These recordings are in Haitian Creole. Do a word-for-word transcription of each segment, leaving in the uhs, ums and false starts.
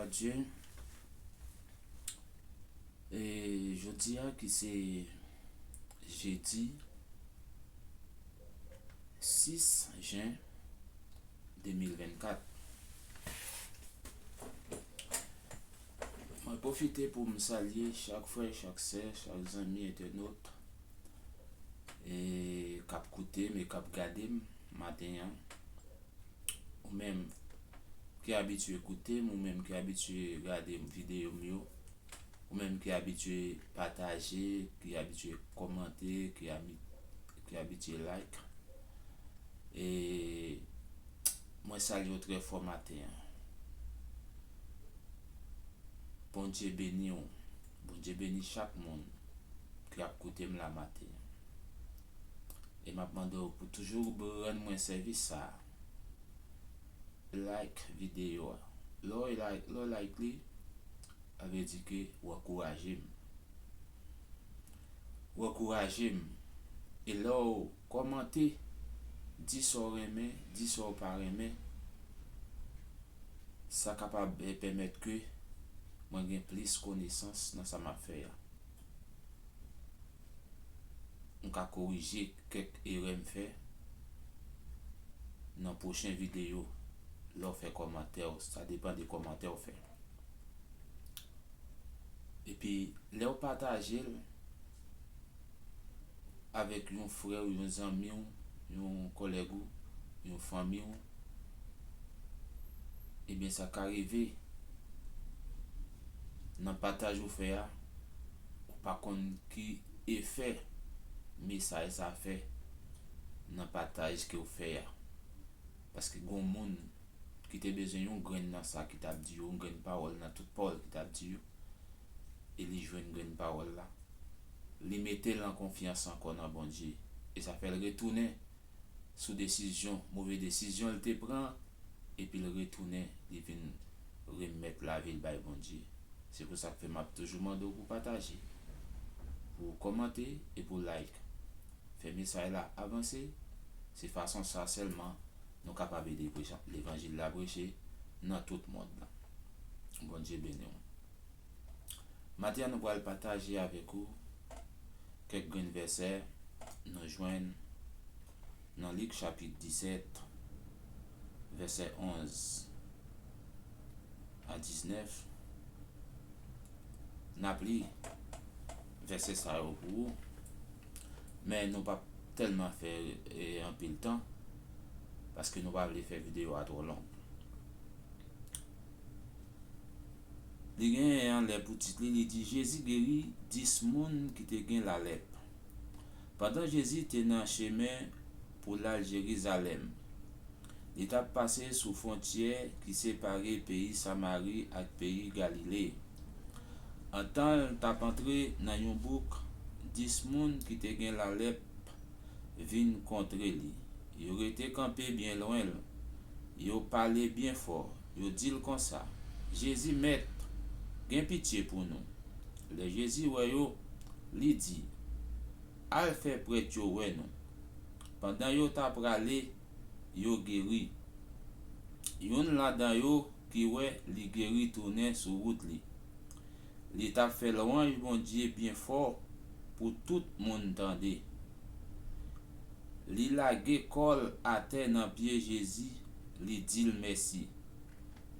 Adye. E jodi a ki se jedi sis jen de mil vennkat. Mwen pwofite pou m salye chak frè, chak sè, chak zanmi entènot, e k ap koute m e k ap gade m maten an. Ou menm ki abitye koute m, ou menm ki abitye gade videyo m yo, ou menm ki abitye pataje, ki abitye kòmante, ki abi-, ki abitye like. E mwen salye w trè fò maten an. Bondye beni w. Bondye beni chak moun ki ap koute m la maten an. E m ap mande w pou toujou rann mwen sèvis sa a. Like videyo a. Lè w like, lè w like li, sa vle di ke w ankouraje m. W ankouraje m. E lè w kòmante, di sa w renmen, di sa w pa renmen, sa kapab, eh, pèmèt ke mwen gen plis konesans nan sa m ap fè a. M ka korije kèk erè m fè nan pwochen videyo lè w fè kòmantè w, sa depann de kòmantè w fè. Epi, lè w pataje l avèk yon frè w, yon zanmi w, yon kòlèg ou, yon fanmi w, ebyen, sa ka rive nan pataj ou fè a, ou pa konn ki efè mesaj sa fè nan pataj ke w fè a. Paske gon moun ki te bezwen yon grenn nan sa ki t ap di yo, yon grenn pawòl nan tout pawòl ki t ap di yo, e li jwenn grenn pawòl la. Li mete l an konfyans ankò nan Bondye, e sa fè l retounen sou desizyon, move desizyon l te pran, epi l retounen, li vin remèt lavi l bay Bondye. Se pou sa k fè m ap toujou mande w pou pataje, pou w kòmante e pou w like. Fè mesaj la avanse. Se fason sa sèlman nou kapab ede precha-, levanjil la preche nan tout mond lan. Bondye beni w. Maten an, nou pral pataje avèk ou kèk grenn vèsè nou jwenn nan Lik chapit disèt, vèsè onz a diznèf. N ap li vèsè sa yo pou ou, men nou p ap tèlman fè, e, anpil tan, paske nou pa vle fè videyo a twò long. Li genyen anlè pou tit li, li di, Jezi geri dis moun ki te gen lalèp. Pandan Jezi te nan chemen pou l al Jerizalèm, li t ap pase sou fwontyè ki separe peyi Samari ak peyi Galile. Antan l t ap antre nan yon bouk, dis moun ki te gen lalèp vin kontre li. Yo rete kanpe byen lwen l. Yo pale byen fò. Yo di l konsa, Jezi, Mèt, gen pitye pou nou. Lè Jezi wè yo, li di, Al fè prèt yo wè nou. Pandan yo ta prale, yo geri. Youn ladan yo ki wè li geri tounen sou wout li. Li t ap fè lwanj Bondye byen fò pou tout moun tande. Li lage kò l atè nan pye Jezi, li di l mèsi.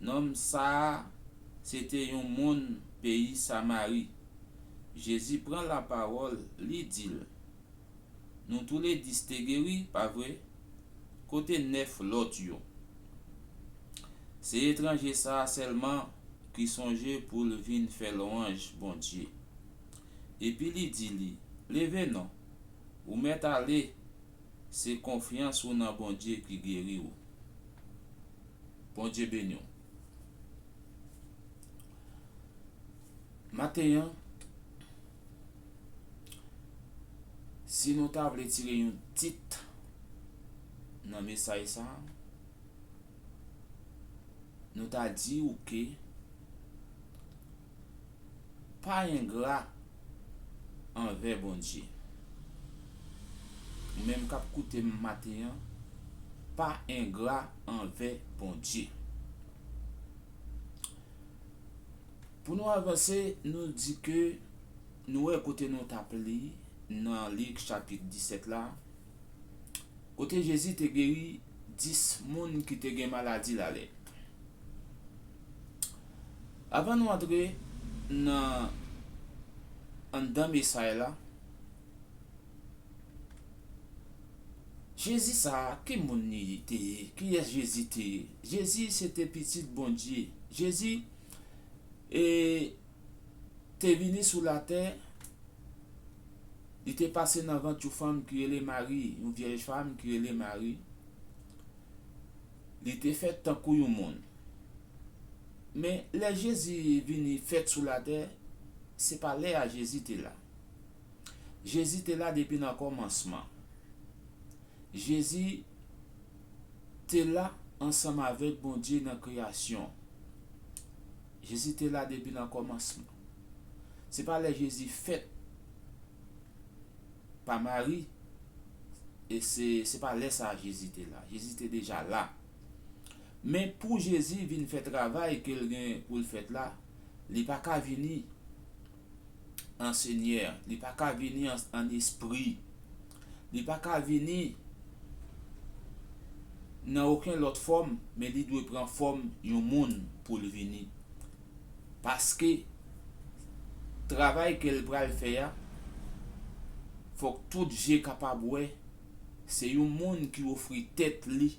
Nonm sa a se te yon moun peyi Samari. Jezi pran lapawòl, li di l, Nou toule dis te geri, pa vre? Kote nèf lòt yo? Se etranje sa a sèlman ki sonje pou l vin fè lwanj Bondye. Epi li di li, Leve non, ou mèt ale, se konfyans ou nan Bondye ki geri w. Bondye beni w. Maten an, si nou ta vle tire yon tit nan mesaj sa a, nou ta di w ke pa engra anvè Bondye. Ou menm k ap koute m maten an, pa engra anvè Bondye. Pou nou avanse, nou di ke nou wè kote nou t ap li nan Lik chapit disèt la, kote Jezi te geri dis moun ki te gen maladi lalèp. Avan nou antre nan anndan mesay la, Jezi sa a, ki moun li te ye? Kiyès Jezi te ye? Jezi se te pitit Bondye. Jezi e, te vini sou latè, li te pase nan vant yon fanm ki rele Mari, yon vyèj fanm ki rele Mari. Li te fèt tankou yon moun. Men lè Jezi vini fèt sou latè, se pa lè a Jezi te la. Jezi te la depi nan kòmansman. Jezi te la ansanm avèk Bondye nan kreyasyon. Jezi te la depi nan kòmansman. Se pa lè Jezi fèt pa Mari, e se, se pa lè sa a Jezi te la. Jezi te deja la. Men pou Jezi vin fè travay ke l gen pou l fèt la, li pa ka vini an senyè, li pa ka vini an, an espri, li pa ka vini nan okenn lòt fòm, men li dwe pran fòm yon moun pou l vini. Paske travay ke l pral fè a, fòk tout je kapab wè, se yon moun ki ofri tèt li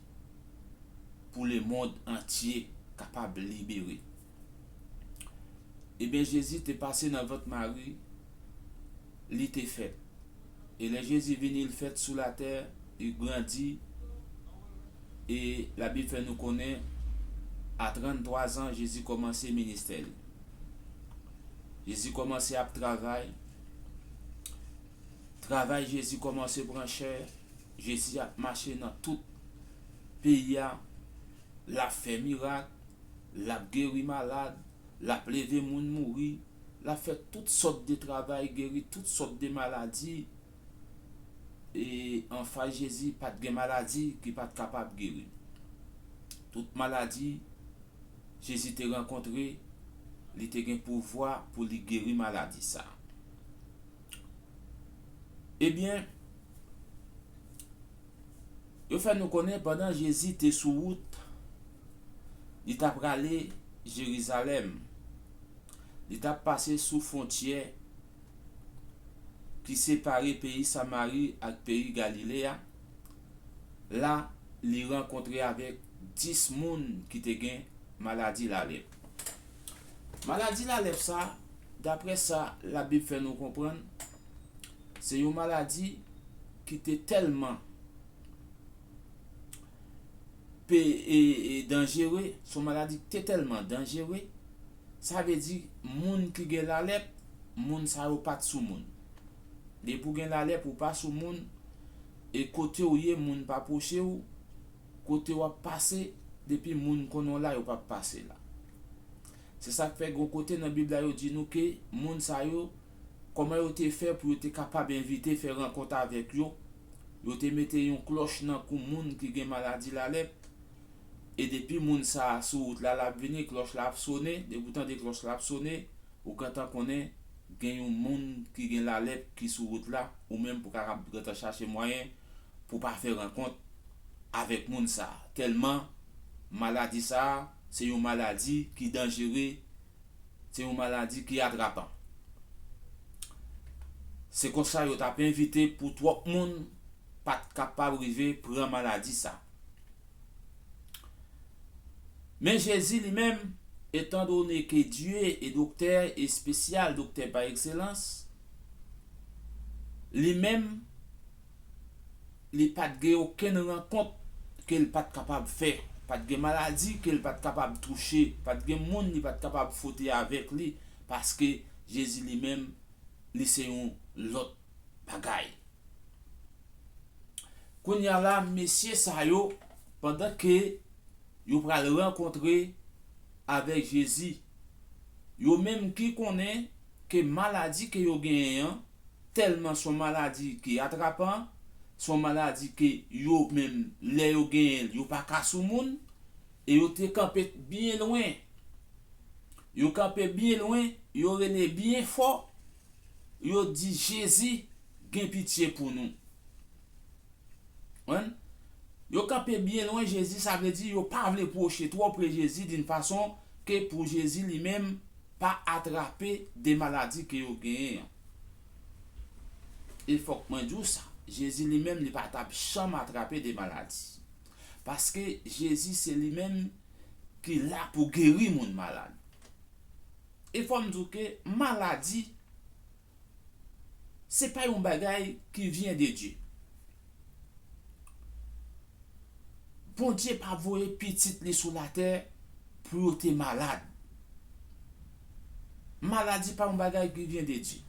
pou lemonn antye kapab libere. Ebyen, Jezi te pase nan vant Mari, li te fèt. E lè Jezi vini, l fèt sou latè, li grandi, e Labib fè nou konnen, a tranntwa zan, Jezi kòmanse ministè li. Jezi kòmanse ap travay. Travay Jezi kòmanse pran chè. Jezi ap mache nan tout peyi a. L ap fè mirak. L ap geri malad. L ap leve moun mouri. L ap fè tout sòt de travay, geri tout sòt de maladi. E anfas Jezi, pa t gen maladi ki pa t kapab geri. Tout maladi Jezi te rankontre, li te gen pouvwa pou li geri maladi sa a. Ebyen, yo fè nou konnen pandan Jezi te sou wout, li t ap prale Jerizalèm. Li t ap pase sou fwontyè ki separe peyi Samari ak peyi Galile a. La, li rankontre avèk dis moun ki te gen maladi lalèp. Maladi lalèp sa, daprè sa Labib fè nou konprann, se yon maladi ki te tèlman pe, e, e, danjere, se yon maladi ki te tèlman danjere, sa vle di moun ki gen lalèp, moun sa yo pa t sou moun. Depi w gen lalèp, ou pa sou moun, e kote w ye, moun pa pwoche w, kote w ap pase, depi moun konnen w la, yo p ap pase la. Se sa k fè gon kote nan Bib la yo di nou ke moun sa yo, kòman yo te fè pou yo te kapab envite, fè rankont avèk yo? Yo te mete yon klòch nan kou moun ki gen maladi lalèp, e depi moun sa a sou wout la, l ap vini, klòch la ap sone, depi w tande klòch la ap sone, ou gentan konnen gen yon moun ki gen lalèp ki sou wout la, ou menm pou kapab gentan chache mwayen pou pa fè rankont avèk moun sa a. Tèlman maladi sa a, se yon maladi ki danjere, se yon maladi ki atrapan. Se konsa yo t ap envite pou twòp moun pa t kapab rive pran maladi sa. Men Jezi li menm, etandone ke Dye e doktè espesyal, doktè pa ekselans, li menm, li pa t gen okenn rankont ke l pa t kapab fè, pa t gen maladi ke l pa t kapab touche, pa t gen moun li pa t kapab fwote avèk li, paske Jezi li menm, li se yon lòt bagay. Kounye a la, mesye sa yo, pandan ke yo pral rankontre avèk Jezi, yo menm ki konnen ke maladi ke yo genyen an, tèlman se yon maladi ki atrapan, se yon maladi ke yo menm, lè yo genyen l, yo pa ka sou moun, e yo te kanpe byen lwen. Yo kanpe byen lwen, yo rele byen fò, yo di, "Jezi, gen pitye pou nou." Konprann? Yo kanpe byen lwen Jezi, sa vle di yo pa vle pwoche twò pre Jezi, d'une façon ke pou Jezi li menm pa atrape de maladi ke yo genyen an. E fòk mwen di w sa, Jezi li menm li pa t ap janm atrape de maladi. Paske Jezi se li menm ki la pou geri moun malad. E fò m di w ke maladi, se pa yon bagay ki vyen de Dye. Bondye pa voye pitit li sou latè pou yo te malad. Maladi pa yon bagay ki vyen de Dye.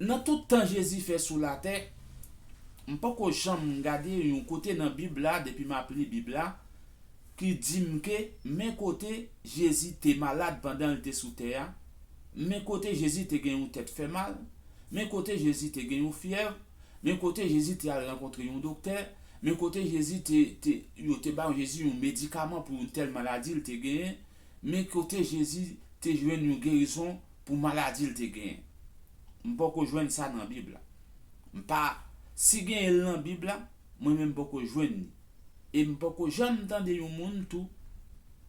Nan tout tan Jezi fè sou latè, m poko janm gade yon kote nan Bib la, depi m ap li Bib la, ki di m ke men kote Jezi te malad pandan l te sou tè a, men kote Jezi te gen yon tèt fè mal, men kote Jezi te gen yon fyèv, men kote Jezi te al rankontre yon doktè, men kote Jezi te, te, yo te ba Jezi yon medikaman pou yon tèl maladi l te genyen, men kote Jezi te jwenn yon gerizon pou maladi l te genyen. M poko jwenn sa nan Bib la. M pa, si genyen l nan Bib la, mwen menm m poko jwenn li. E m poko janm tande yon moun tou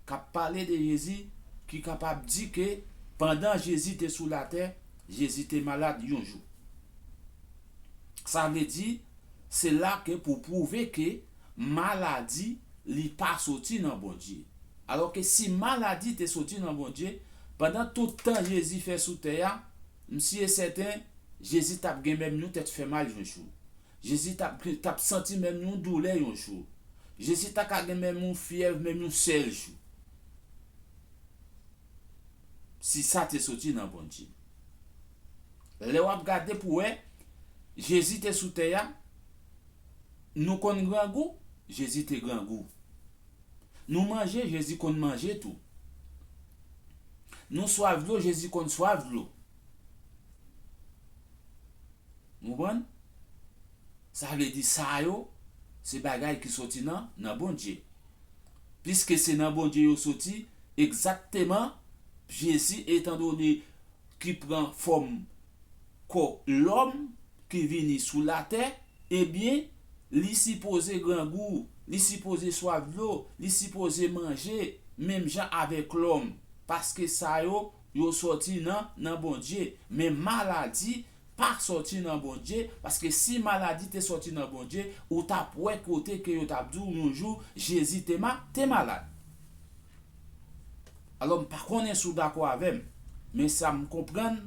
k ap pale de Jezi ki kapab di ke pandan Jezi te sou latè, Jezi te malad yon jou. Sa vle di, se la ke pou pwouve ke maladi, li pa soti nan Bondye. Alò ke si maladi te soti nan Bondye, pandan tout tan Jezi fè sou tè a, m si e sèten, Jezi t ap gen menm yon tèt fè mal yon jou. Jezi t ap, t ap santi menm yon doulè yon jou. Jezi ta ka gen menm yon fyèv menm yon sèl jou. Si sa te soti nan Bondye. Lè w ap gade pou wè, Jezi te sou tè a, nou konn grangou, Jezi te grangou. Nou manje, Jezi konn manje tou. Nou swaf dlo, Jezi konn swaf dlo. Ou konprann? Sa vle di sa yo, se bagay ki soti nan, nan Bondye. Piske se nan Bondye yo soti, egzakteman, Jezi, etandone ki pran fòm kò lòm, ki vini sou latè, ebyen, li sipoze grangou, li sipoze swaf dlo, li sipoze manje, menm jan avèk lòm. Paske sa yo, yo soti nan, nan Bondye. Men maladi pa soti nan Bondye, paske si maladi te soti nan Bondye, ou t ap wè kote ke yo t ap di w yon jou, Jezi te ma-, te malad. Alò, m pa konnen si w dakò avè m, men sa m konprann,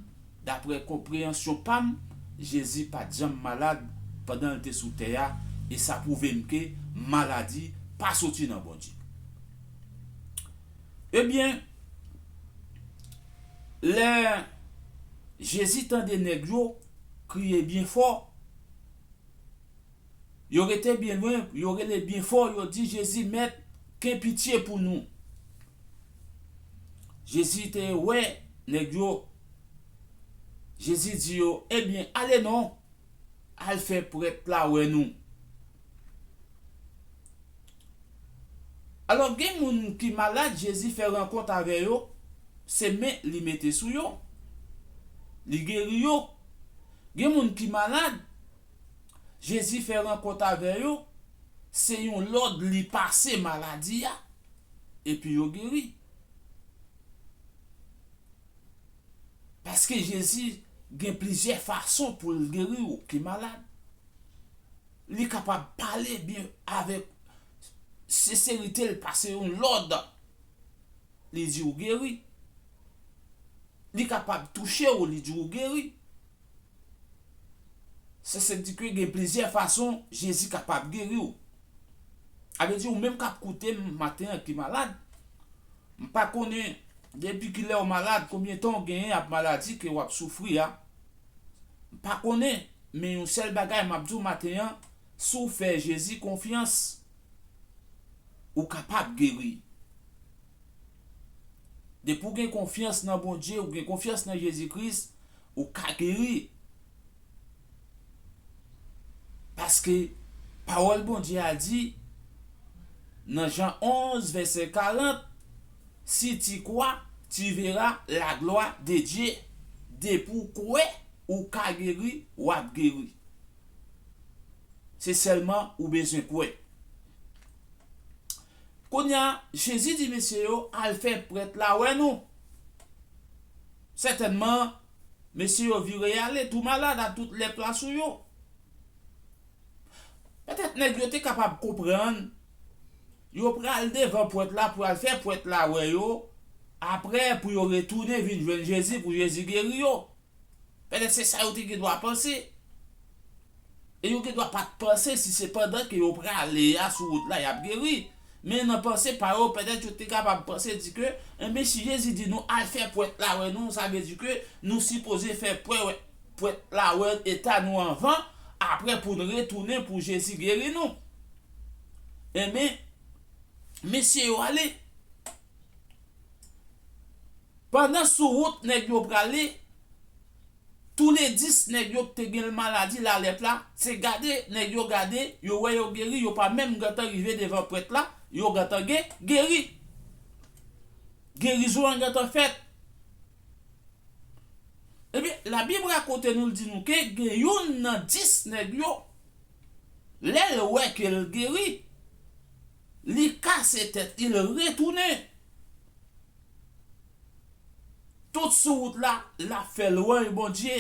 daprè konpreyansyon pa m, Jezi pa t janm malad pandan l te sou tè a, e sa pwouve m ke maladi pa soti nan Bondye. Ebyen, lè Jezi tande nèg yo kriye byen fò, yo rete byen lwen, yo rele byen fò, yo di, "Jezi, Mèt, gen pitye pou nou." Jezi te wè nèg yo. Jezi di yo, "Ebyen, ale non, al fè prèt la wè nou." Alò, gen moun ki malad, Jezi fè rankont avè yo, se men li mete sou yo, li geri yo. Gen moun ki malad, Jezi fè rankont avè yo, se yon lòd li pase maladi a, epi yo geri. Paske Jezi gen plizyè fason pou l geri w ki malad. Li kapab pale byen avèk senserite, l pase yon lòd, li di w geri. Li kapab touche w, li di w geri. Sa se di ke gen plizyè fason Jezi kapab geri w. A vle di, ou menm k ap koute m maten an ki malad, m pa konnen depi kilè w malad, konbyen tan w genyen ap maladi ke w ap soufri a. M pa konnen, men yon sèl bagay m ap di w maten an, si w fè Jezi konfyans, ou kapab geri. Depi w gen konfyans nan Bondye, ou gen konfyans nan Jezi Kris, ou ka geri. Paske pawòl Bondye a di, Nan Jan onz, vèsè karant, "Si tu crois, tu verras la gloire de Dieu." Depi w kwè, ou ka geri, w ap geri. Se sèlman ou bezwen kwè. Kounye a, Jezi di mesye yo, "Al fè prèt la wè nou." Sètènman, mesye yo vire y ale, tou malad ak tout lèp la sou yo. Petèt nèg yo te kapab konprann, yo pral devan pwèt la pou al fè pwèt la wè yo, apre pou yo retounen vin jwenn Jezi, pou Jezi geri yo. Petèt se sa yo te gen dwa panse. E yo gen dwa pa t panse si se pandan ke yo prale a sou wout la, y ap geri. Men nan panse pa yo, petèt yo te kapab panse di ke, enben, si Jezi di nou al fè pwèt la wè nou, sa vle di ke nou sipoze fè pwè-, pwèt la wè eta nou anvan, apre pou n retounen pou Jezi geri nou. Enben, mesye yo ale. Pandan sou wout nèg yo prale, toule dis nèg yo ki te gen maladi lalèp la, se gade nèg yo gade, yo wè yo geri, yo pa menm gentan rive devan pwèt la, yo gentan ge-, geri. Gerizon an gentan fèt. Ebyen, Labib rakonte nou, l di nou ke gen youn nan dis nèg yo, lè l wè ke l geri, li kase tèt li, l retounen. Tout sou wout la, l ap fè lwanj Bondye.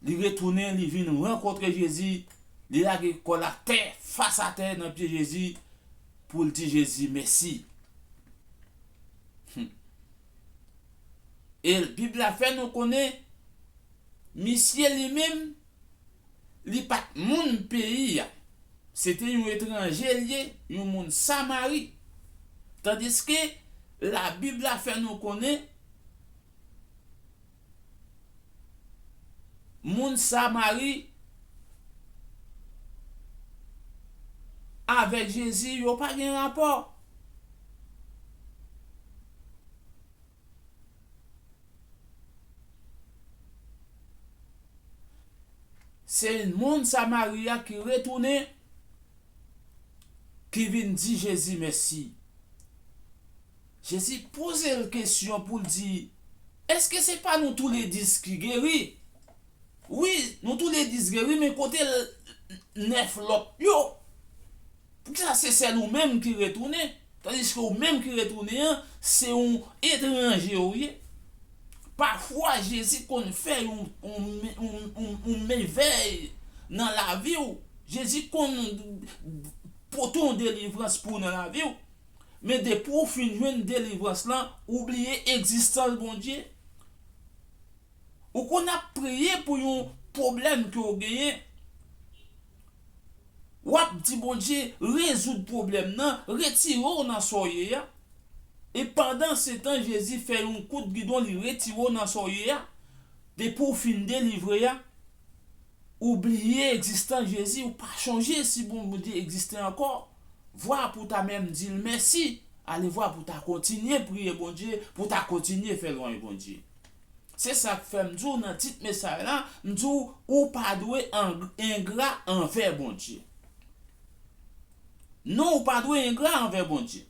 Li retounen, li vin rankontre Jezi, li lage kò l atè, fas atè nan pye Jezi, pou l di Jezi mèsi. Hmm. E Bib la fè nou konnen, misye li menm, li pa t moun peyi a. Se te yon etranje l ye, yon moun Samari. Tandiske Labib la fè nou konnen, moun Samari avèk Jezi, yo pa gen rapò. Se moun Samari a ki retounen, ki vin di Jezi mèsi. Jezi poze l kesyon pou l di, "Èske se pa nou toule dis ki geri?" Wi, nou toule dis geri, men kote l-, nèf lòt yo? Poukisa se sèl ou menm ki retounen? Tandiske ou menm ki retounen an, se yon etranje ou ye. Pafwa, Jezi konn fè yon, yon, yon, yon, yon mèvèy nan lavi w. Jezi konn pote yon delivrans pou w nan lavi w. Men depi w fin jwenn delivrans lan, ou bliye egzistans Bondye. Ou konn ap priye pou yon pwoblèm ke w genyen. W ap di Bondye, "Rezoud pwoblèm nan, retire w nan sa w ye a." E pandan se tan, Jezi fè yon kout gidon, li retire w nan sa w ye a. Depi w fin delivre a, ou bliye egzistans Jezi, ou pa chonje si Bondye egziste ankò. Vwa pou w ta menm di l mèsi. Alevwa pou w ta kontinye priye Bondye, pou w ta kontinye fè lwanj Bondye. Se sa k fè m di w nan tit mesaj la, m di w, ou pa dwe ang-, engra anvè Bondye. Non, ou pa dwe engra anvè Bondye.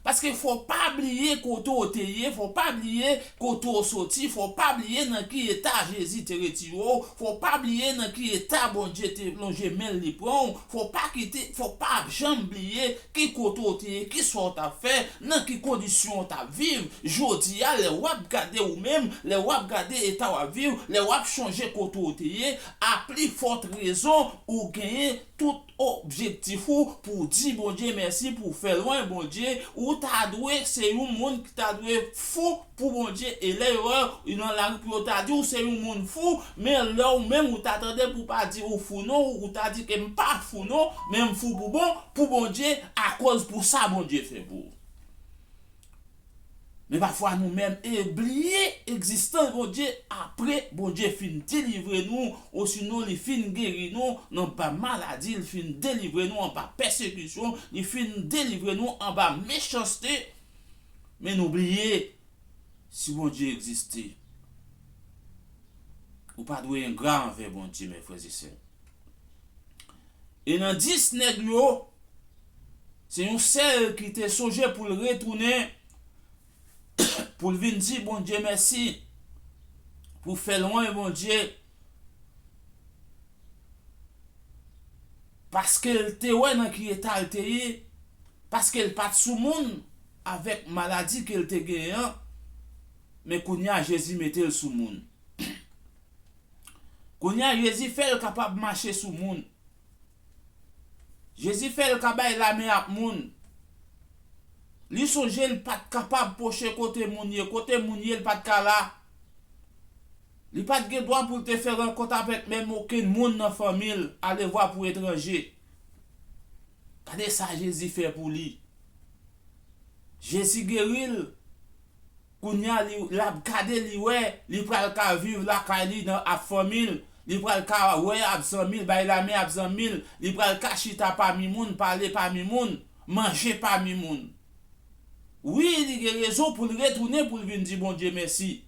Paske fò w pa bliye kote w te ye, fò w pa bliye kote w soti, fò w pa bliye nan ki eta Jezi te retire w, fò w pa bliye nan ki eta Bondye te lonje men l li pran w, fò w pa kite, fò w pa janm bliye ki kote w te ye, ki sa w t ap fè, nan ki kondisyon w t ap viv. Jodi a, lè w ap gade ou menm, lè w ap gade eta w ap viv, lè w ap chonje kote w te ye, a pli fòt rezon ou genyen tout objektif ou pou w di Bondye mèsi, pou w fè lwanj Bondye, ou ta dwe se yon moun ki ta dwe fou pou Bondye. E lè yo wè w nan lari pou yo ta di w se yon moun fou, men lè w menm ou ta tande pou w pa di ou fou non, ou ta di ke m pa fou non, men m fou pou bon, pou Bondye, akoz pou sa Bondye fè pou ou. Men pafwa nou menm e bliye egzistans Bondye apre Bondye fin delivre nou, osinon li fin geri nou anba maladi, li fin delivre nou anba pèsekisyon, li fin delivre nou anba mechanste. Men nou bliye si Bondye egziste. Ou pa dwe engra anvè Bondye, mes frères et sœurs. E nan dis nèg yo, se yon sèl ki te sonje pou l retounen, pou l vin di Bondye mèsi, pou fè lwanj Bondye, paske l te wè nan ki eta l te ye, paske l pa t sou moun avèk maladi ke l te genyen an, men kounye a Jezi mete l sou moun. Kounye a Jezi fè l kapab mache sou moun. Jezi fè l ka bay lamen ak moun. Li sonje l pa t kapab pwoche kote moun ye. Kote moun ye, l pa t ka la. Li pa t gen dwa pou l te fè rankont avèk menm okenn moun nan fanmi l, alevwa pou etranje. Gade sa Jezi fè pou li. Jezi geri l. Kounye a, li, l ap gade, li wè, li pral ka viv lakay li nan, ak fanmi l. Li pral ka wè ak zanmi l, bay lamen ak zanmi l. Li pral ka chita pami moun, pale pami moun, manje pami moun. Wi, li gen rezon pou l retounen, pou l vin di Bondye mèsi.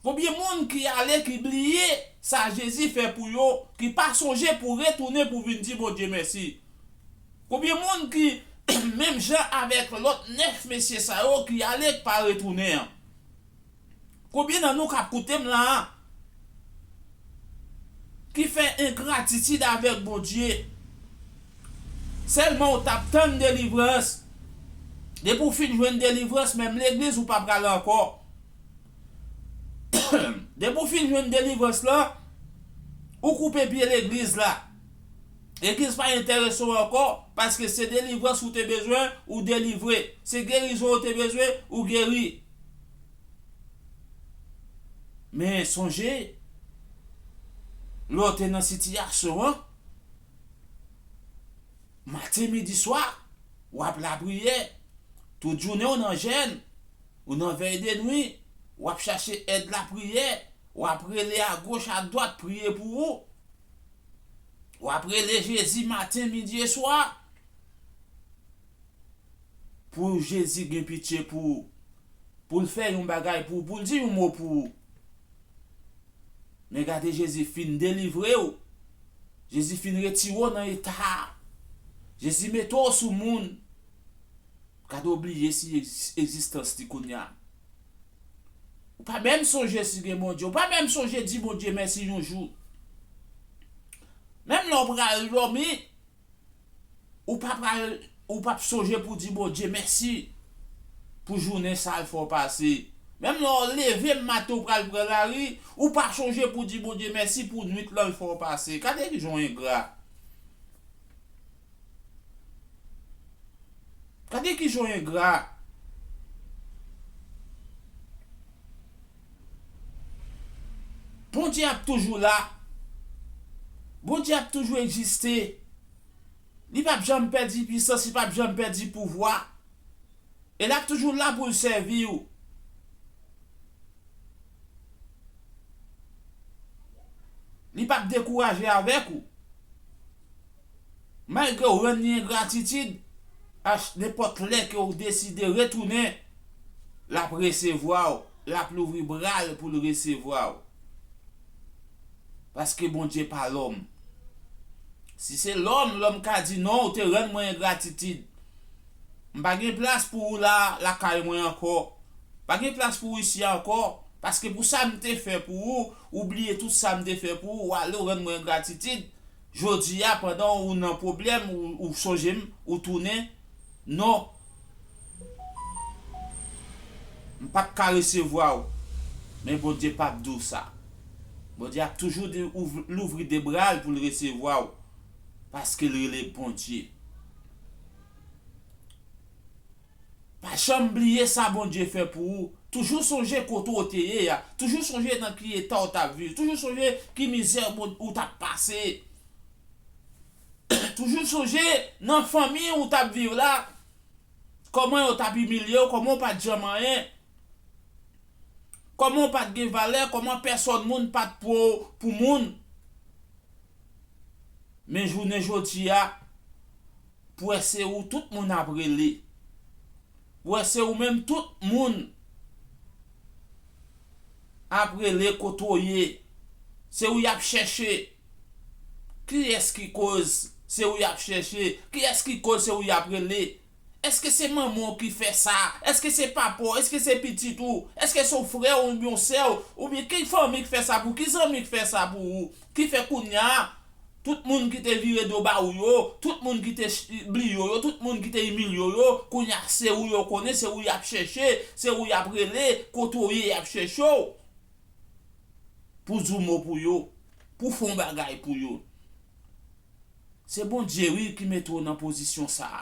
Konbyen moun ki ale, ki bliye sa Jezi fè pou yo, ki pa sonje pou retounen pou vin di Bondye mèsi? Konbyen moun ki, menm jan avèk lòt nèf mesye sa yo ki ale, k pa retounen an? Konbyen nan nou k ap koute m la a, ki fè engratitid avèk Bondye? Sèlman w t ap tann delivrans. Depi w fin jwenn delivrans, menm legliz ou pa pral ankò. Depi w fin jwenn delivrans lan, ou koupe pye legliz la. Legliz pa enterese w ankò, paske se delivrans ou te bezwen, ou delivre. Se gerizon ou te bezwen, ou geri. Men sonje, lè w te nan sitiyasyon an, maten, midi, swa, w ap lapriyè. Tout jounen w nan jèn, ou nan vèy de nwi, w ap chache èd lapriyè, w ap rele agoch, adwat, priye pou ou. W ap rele Jezi maten, midi e swa. Pou Jezi gen pitye pou ou. Pou l fè yon bagay pou ou, pou l di yon mo pou ou. Men gade Jezi fin delivre w. Jezi fin retire w nan eta a. Jezi mete w sou moun. Gade w bliye si egzis-, egzistans li kounye a. Ou pa menm sonje si gen Bondye. Ou pa menm sonje di Bondye mèsi yon jou. Menm lè w pral dòmi, ou pa pral, ou p ap sonje pou di Bondye mèsi pou jounen sa l fè w pase. Menm lè w leve maten ou pral pran lari, ou pa sonje pou di Bondye mèsi pou nwit lan l fè w pase. Gade ki jan w engra. Gade ki jan w engra. Bondye ap toujou la. Bondye ap toujou egziste. Li p ap janm pèdi pisans, li p ap janm pèdi pouvwa. E l ap toujou la pou l sèvi w. Li p ap dekouraje avèk ou. Malgre w rann li engratitid, a ch-, nenpòt lè ke w deside retounen, l ap resevwa w, l ap louvri bra l pou l resevwa w. Paske Bondye pa lòm. Si se lòm, lòm ka di, "Non, ou te rann mwen engratitid. M pa gen plas pou ou la, lakay mwen ankò. Pa gen plas pou ou isi a ankò, paske pou sa m te fè pou ou, ou bliye tout sa m te fè pou ou, ou ale, ou rann mwen engratitid. Jodi a, pandan ou nan pwoblèm, ou, ou sonje m, ou tounen. Non. M p ap ka resevwa w." Men Bondye p ap di w sa. Bondye ap toujou di, ouv-, louvri de bra l pou l resevwa w. Paske l rele Bondye. Pa janm bliye sa Bondye fè pou ou. Toujou sonje kote w te ye a. Toujou sonje nan ki eta w t ap viv. Toujou sonje ki mizè bon, ou t ap pase. Toujou sonje nan fanmi ou t ap viv la. Kòman yo t ap imilye w, kòman w pa t janm anyen. Kòman w pa t gen valè, kòman pèsòn moun pa t pran w pou moun. Men jounen jodi a, pou wè se ou tout moun ap rele. Pou wè se ou menm tout moun ap rele kote w ye. Se ou y ap chèche. Kiyès ki koz Se ou y ap chèche. Kiyès ki koz se ou y ap rele? Èske se manman w ki fè sa? Èske se papa w? Èske se pitit ou? Èske se yon frè w oubyen yon sè w? Oubyen ki fanmi ki fè sa pou ou? Ki zanmi ki fè sa pou ou? Ki fè kounye a, tout moun ki te vire do ba ou yo, tout moun ki te ch- bliye w yo, tout moun ki te imilye w yo, kounye a se ou yo konnen, se ou y ap chèche, se ou y ap rele, kote w ye, y ap chèche w. Pou di yon mo pou yo, pou fè yon bagay pou yo. Se Bondye, wi, ki mete w nan pozisyon sa a.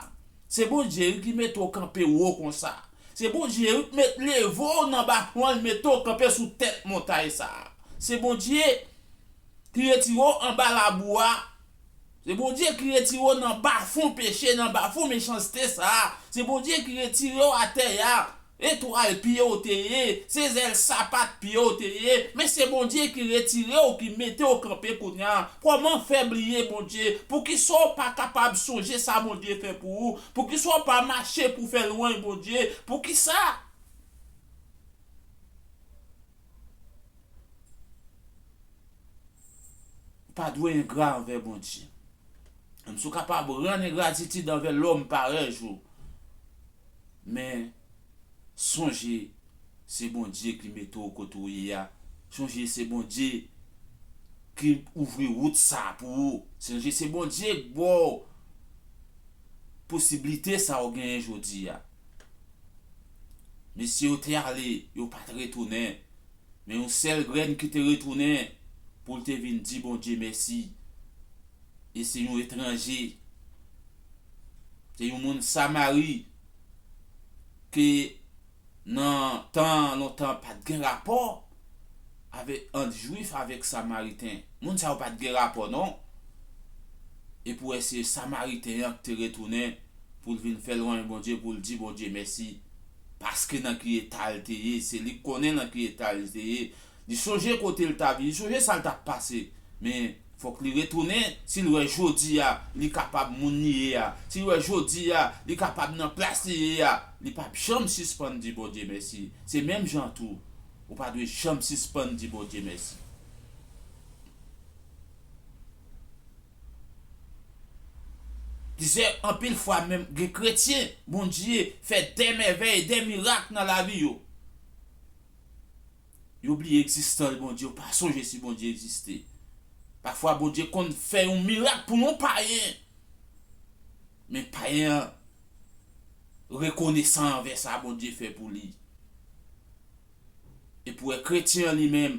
Se Bondye, wi, ki mete w kanpe wo konsa. Se Bondye, wi, ki met, leve w nan bafon an, li mete w kanpe sou tèt montay sa a. Se Bondye ki retire w anba labou a. Se Bondye ki retire w nan bafon peche, nan bafon mechanste sa a. Se Bondye ki retire w atè a. Etwal pye w te ye, se zèl sapat pye w te ye, men se Bondye ki retire w, ki mete w kanpe kounye a. Kòman fè bliye Bondye? Poukisa w pa kapab sonje sa Bondye fè pou ou? Poukisa w pa mache pou fè lwanj Bondye? Poukisa? Ou pa dwe engra anvè Bondye. Menm si w kapab rann engratitid anvè lòm parèy ou, men sonje se Bondye ki mete w kote w ye a. Sonje se Bondye ki ouvri wout sa pou ou. Sonje se Bondye ki ba w posiblite sa w genyen jodi a. Mesye yo te ale, yo pa t retounen. Men yon sèl grenn ki te retounen pou l te vin di Bondye mèsi. E se yon etranje. Se yon moun Samari ke nan tan lontan pa t gen rapò avèk, ant Jwif avèk Samariten. Moun sa yo pa t gen rapò, non. E pou wè se Samariten an ki te retounen pou l vin fè lwanj Bondye, pou l di Bondye mèsi. Paske nan ki eta l te ye, se li k konnen nan ki eta l te ye. Li sonje kote l t ap, li sonje sa l t ap pase. Men, fòk li retounen, si l wè jodi a, li kapab moun li ye a. Si l wè jodi a, li kapab nan plas li ye a. Li p ap janm sispann di Bondye mèsi. Se menm jan tou, ou pa dwe janm sispann di Bondye mèsi. Plizyè, anpil fwa menm, gen kretyen, Bondye fè de mèvèy, de mirak nan lavi yo. Yo bliye egzistans Bondye, yo pa sonje si Bondye egziste. Pafwa, Bondye konn fè yon mirak pou yon payen. Men payen an rekonesan anvè sa Bondye fè pou li. Epi w wè kretyen an li menm,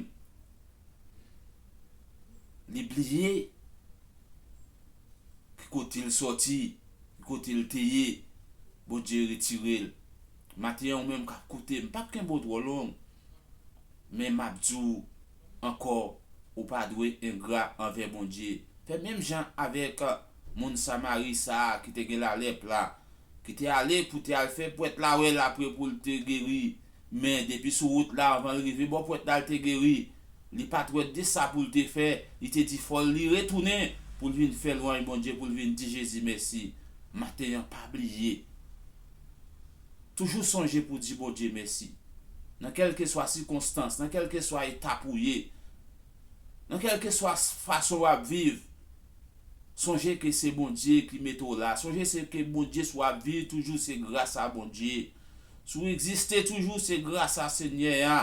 li bliye ki kote l sòti, ki kote l te ye, Bondye retire l. Maten an, ou menm k ap koute m, m p ap kenbe w twò long, men m ap di w ankò, ou pa dwe engra anvè Bondye. Fè menm jan avèk moun Samari sa a ki te gen lalèp la, ki te ale pou te al fè pwèt la wè l apre pou l te geri. Men depi sou wout la, anvan l rive bò pwèt la, l te geri. Li pa t wè de sa pou l te fè. Li te di fò l li retounen pou l vin fè lwanj Bondye, pou l vin di Jezi mèsi. Maten an, pa bliye. Toujou sonje pou di Bondye mèsi. Nan kèlkeswa sikonstans, nan kèlkeswa etap ou ye, nan kèlkeswa fason w ap viv, sonje ke se Bondye ki mete w la. Sonje se ke Bondye, si w ap viv toujou, se gras a Bondye. Si w egziste toujou, se gras a Senyè a.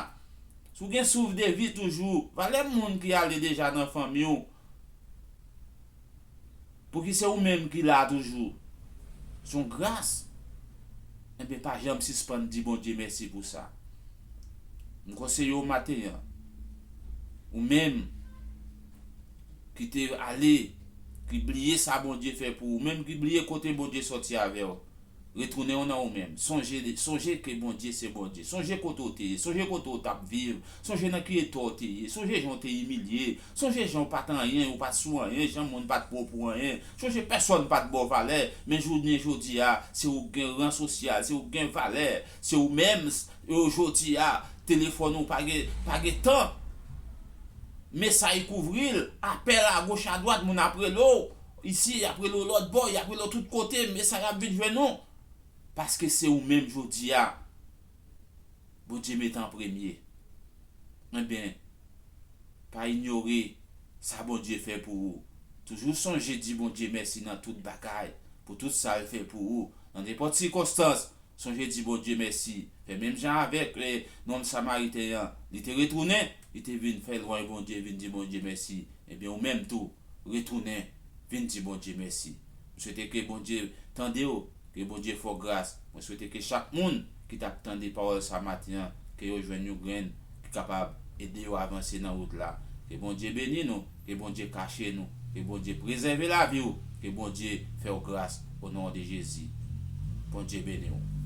Si w gen souf de vi toujou, valè moun ki ale deja nan fanmi w, pou ki se ou menm ki la toujou, se yon gras. Enben, pa janm sispann di Bondye mèsi pou sa. M konseye w maten an, ou menm ki te ale, ki bliye sa Bondye fè pou ou, ou menm ki bliye kote Bondye sòti avè w, retounen w nan ou menm. Sonje, sonje ke Bondye se Bondye. Sonje kote w te ye, sonje kote w t ap viv, sonje nan ki eta w te ye, sonje jan w te imilye, sonje jan w pa t anyen, ou pa t sou anyen, jan moun pa t pran w pou anyen. Sonje pèsonn pa t ba w valè, men jounen jodi a, se ou k gen ran sosyal, se ou k gen valè, se ou menm, yo jodi a, telefòn ou pa gen, pa gen tan. Mesaj kouvri l, apèl agoch adwat, moun ap rele w, isi, y ap rele w lòt bò, y ap rele w tout kote, mesaj ap vin jwenn ou. Paske se ou menm jodi a Bondye mete an premye. Enben, pa inyore sa Bondye fè pou ou. Toujou sonje di Bondye mèsi nan tout bagay, pou tout sa l fè pou ou. Nan nenpòt sikonstans, sonje di Bondye mèsi. Fè menm jan avèk, eh, nonm samariten an. Li te retounen, li te vin fè lwanj Bondye, vin di Bondye mèsi. Ebyen, ou menm tou, retounen, vin di Bondye mèsi. M swete ke Bondye tande w, ke Bondye fè w gras. Mwen swete ke chak moun ki t ap tande pawòl sa maten an, ke yo jwenn yon grenn ki kapab ede yo avanse nan wout la. Ke Bondye beni nou, ke Bondye kache nou, ke Bondye prezève lavi w, ke Bondye fè w gras, o non de Jezi. Bondye beni w.